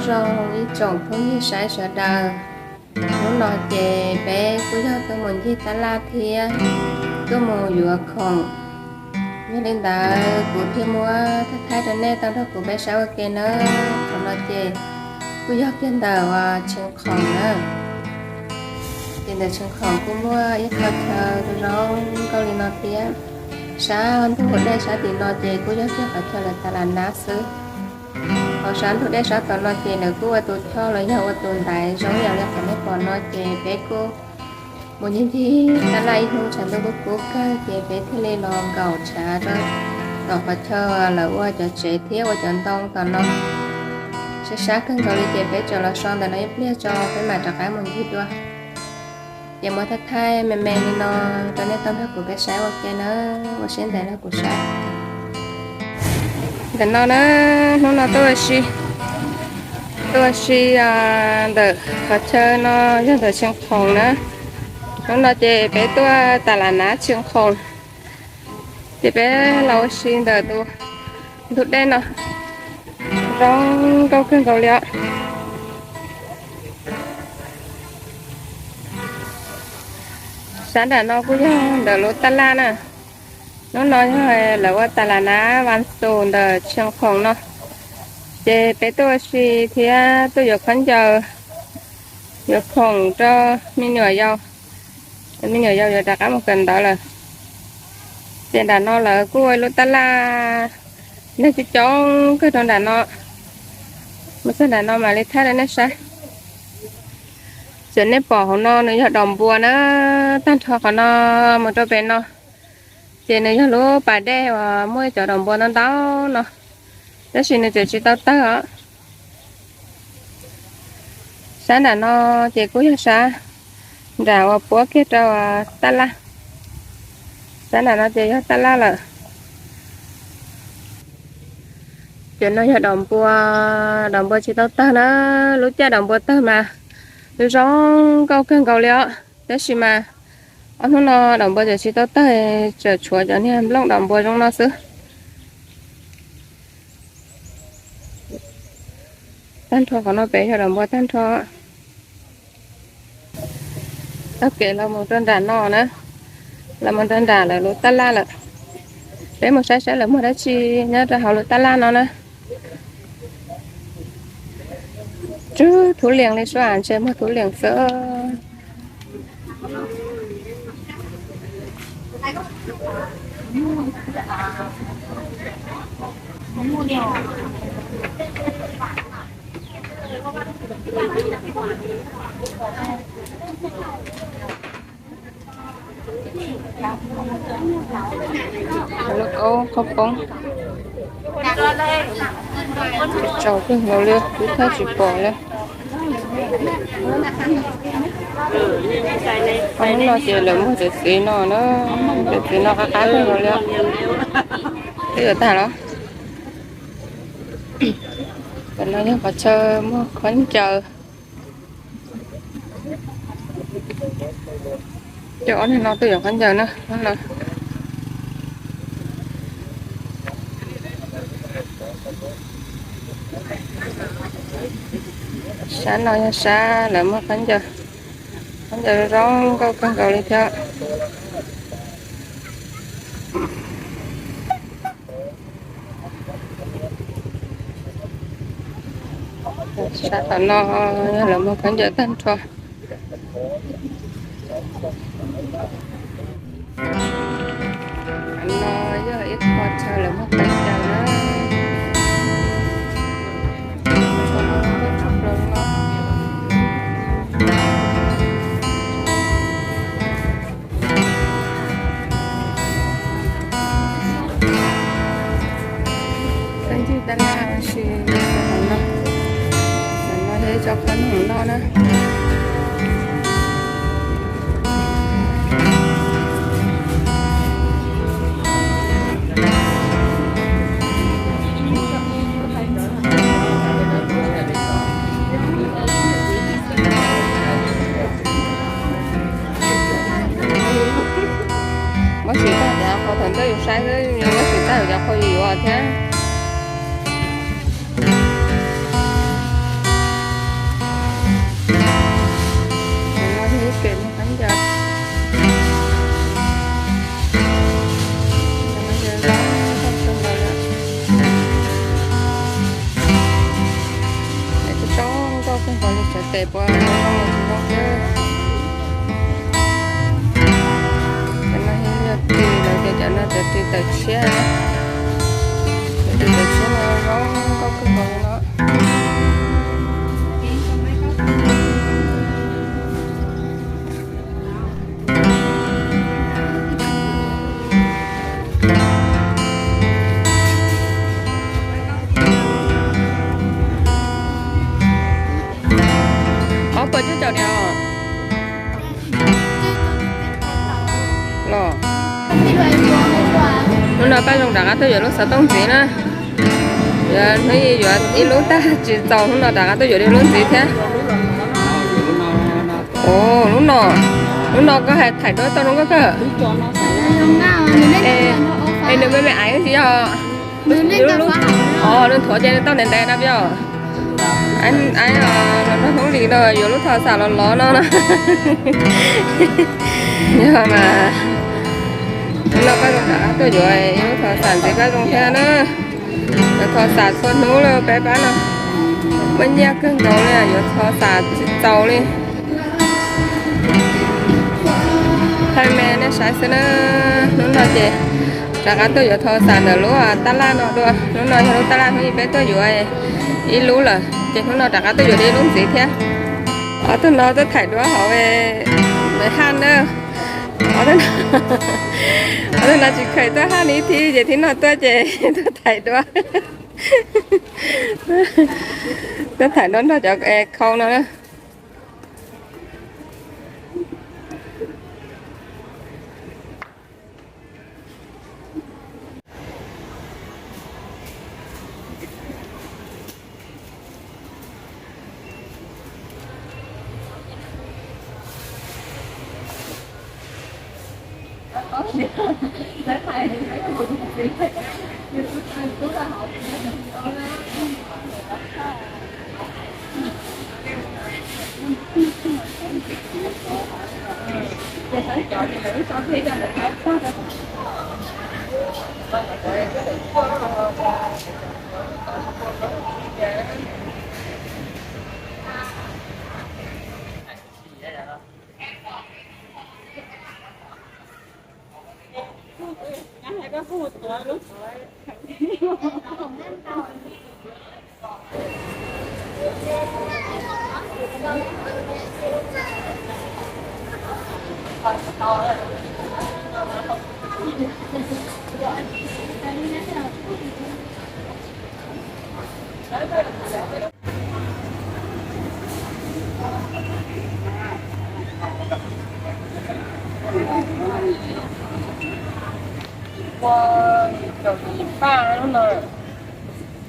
Zoo ib tsoom phooj ywg saib sawv daws, hnub no ces peb kuj yog tuaj mus ncig tab laj thiab tuaj mus yuav khoom. Yog li ntawd kuv thiaj muab thaij thaij rau nej tau nrog kuv peb saib ua ke nawb. Qhov no ces kuj yog kiag ntawm uas Tsheej Khoom na. Ces ntawm Tsheej Khoom kuj muaj ib qho chaw zoo zoo nkauj li no thiab. Sab ntug dej sab tim no ces kuj yog kiag qhov chaw lawv tas las nab xwb. Hos sab ntug dej sab tom no ces lawv kuj ua tus choj los yog ua tus ntaiv zoo ib yam li qhov nej pom no ces peb kuj mus ncig ncig tab laj ib hnub tshav ntuj kuj kub kawg ces peb thiaj li los nkaum tshav rau tom qhov chaw lawv ua cov tsev thiab ua cov ntoo tom no. Sab sab kawg nkaus li ces peb tseem los so ntawm no ib pliag tso peb mam rov qab mus ncig dua. Ces muab thaij thaij me me li no rau nej tau nrog kuv peb saib ua ke na, ua siab ntev nrog kuv saib. Ntawm no na, hnub no tuaj ua si, tuaj ua si ntawm qhov chaw no yog ntawm Tsheej Khoom na. Hnub no ces peb tuaj tas las nab Tsheej Khoom, ces peb los ua si ntawm tus ntug dej no, zoo nkauj kawg nkaus li os. Sab nram no kuj yog ntawm lub tab laj na. Hnub no yog lawv ua tas las nab Vas Xus ntawm Tsheej Khoom no, ces peb tuaj ua si thiab tuaj yuav khaub ncaws, yuav khoom rau me nyuam yaus. Me nyuam yaus yuav rov qab mus kawm ntawv lawm. Ces nram no lawv kuj ua lub tab laj, neeg coob coob kawg rau nram no. Mus txog nram no mam li thaij rau nej saib. Txawm nej pom hauv no nws yog daus npua na, tag nrho qhov no mus rau pem no ces nws yog lub pas dej uas muaj cov daus npua ntau ntau no, tab sis nws tseem tsis tau tawg os. Sab nram no ces kuj yog sab nram uas puab kiag rau tab laj. Sab nram no ces yog tab laj lawm. Cov no yog daus npua, daus npua tsis tau tawg na, lub caij daus npua tawg mas zoo nkauj kawg nkaus li os. Tab sis mas ob hnub no daus npua tseem tsis tau tawg, tseem tshuav cov niag nplooj daus npua zoo no xwb. Tag nrho qhov no pem yog daus npua tag nrho. Taug kev los mus rau nram no na, los mus rau nram lawv lub tab laj lawm. Peb mus saib saib lawv muag dab tsi nyob rau hauv lub tab laj no na. Tswb thub lias li sua, ntshe muag thub lias xwb. Lub kaub qhaub poob, tsaus kawg nkaus li, twb thaij tsis pom li. Hnub no ces lawv muag cov txiv no na, cov txiv no qab qab kawg nkaus li. Twb yuav tag los. Tam no yog qhov chaw muag khaub ncaws. Coj ob niag no tuaj yuav khaub ncaws na. Sab no yog sab lawv muag khaub ncaws, khaub ncaws zoo nkauj kawg nkaus li thiab. Sab tom no yog lawv muag khaub ncaws tag nrho. No yog ib qho chaw lawv muag khaub ncaws na. Peb ncig tab laj ua si hauv no, hauv no yog ib co khoom noj na. Muab sim tag cov qhov thaum ntej yus saib xwb, muab sim tag cov qhov yus yuav thiab. Puas zoo tsis zoo xwb. Cov no yog ris lawm ces cov no cov ris tawm tshiab na. Cov ris tawm tshiab no zoo nkauj kawg nkaus li no. Ob puas cuaj caum diam los. Hnub no Paj Zoo rov qab tuaj yuav lub xov tooj ntxiv na. Yuav hnub ib yuav ib lub tag tsis txaus, hnub no rov qab tuaj yuav lub ntxiv thiab. Ua, lub no, lub no koj hais thaim duab tau zoo nkauj kawg. Es nws me me aiv tsis yog, nws thuav ces nws tau ntev ntev no peb os. Los noj Hmoob Lis no yuav lub thos xam los lov no na. Yog mas, hnub no Paj Zoo rov qab tuaj yuav ib lub thos xam ntxiv Paj Zoo thiab na. Yuav thos xam txhua hnub lawm peb pab no. Muaj nyiaj kawg nkaus li, yuav thos xam tsis txaus li. Thaij me nej saib xwb na. Hnub no ces rov qab tuaj yuav thos xam ntawm lub taj laj no dua. Hnub no yog lub taj laj hnub ib peb tuaj yuav ib lub lawm ces hnub no rov qab tuaj yuav ib lub ntxiv thiab. Ob tug no tuaj thaim duab hauv haj na. Ob tug no tsis kheev tuaj haj li thib ces thib no tuaj ces tuaj thaim duab. Tuaj thaim duab nrog cov khau no na.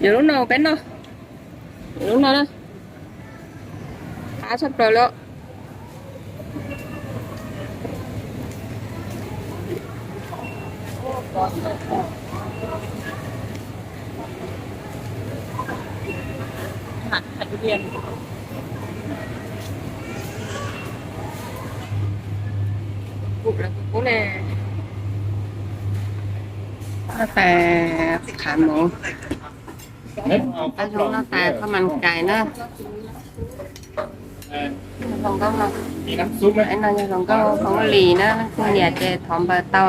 Yuav lub no peb noj. Yuav lub no na. Qab tshaj plaws li. Noj tas qhav mov, Paj Zoo noj tas koj mas kais na. Zoo nkauj no, no yog hluas nkauj Hmoob Lis na, leej twg nyiam ces thov npaws tau.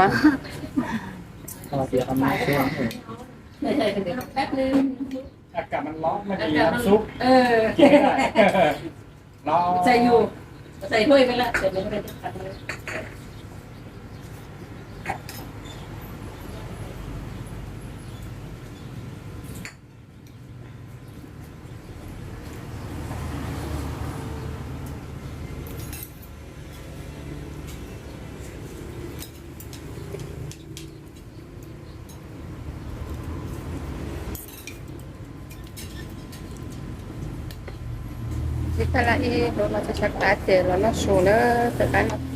Tsis tas li ib hluas no tsis sawv qab ces los noj su na, sawv qab noj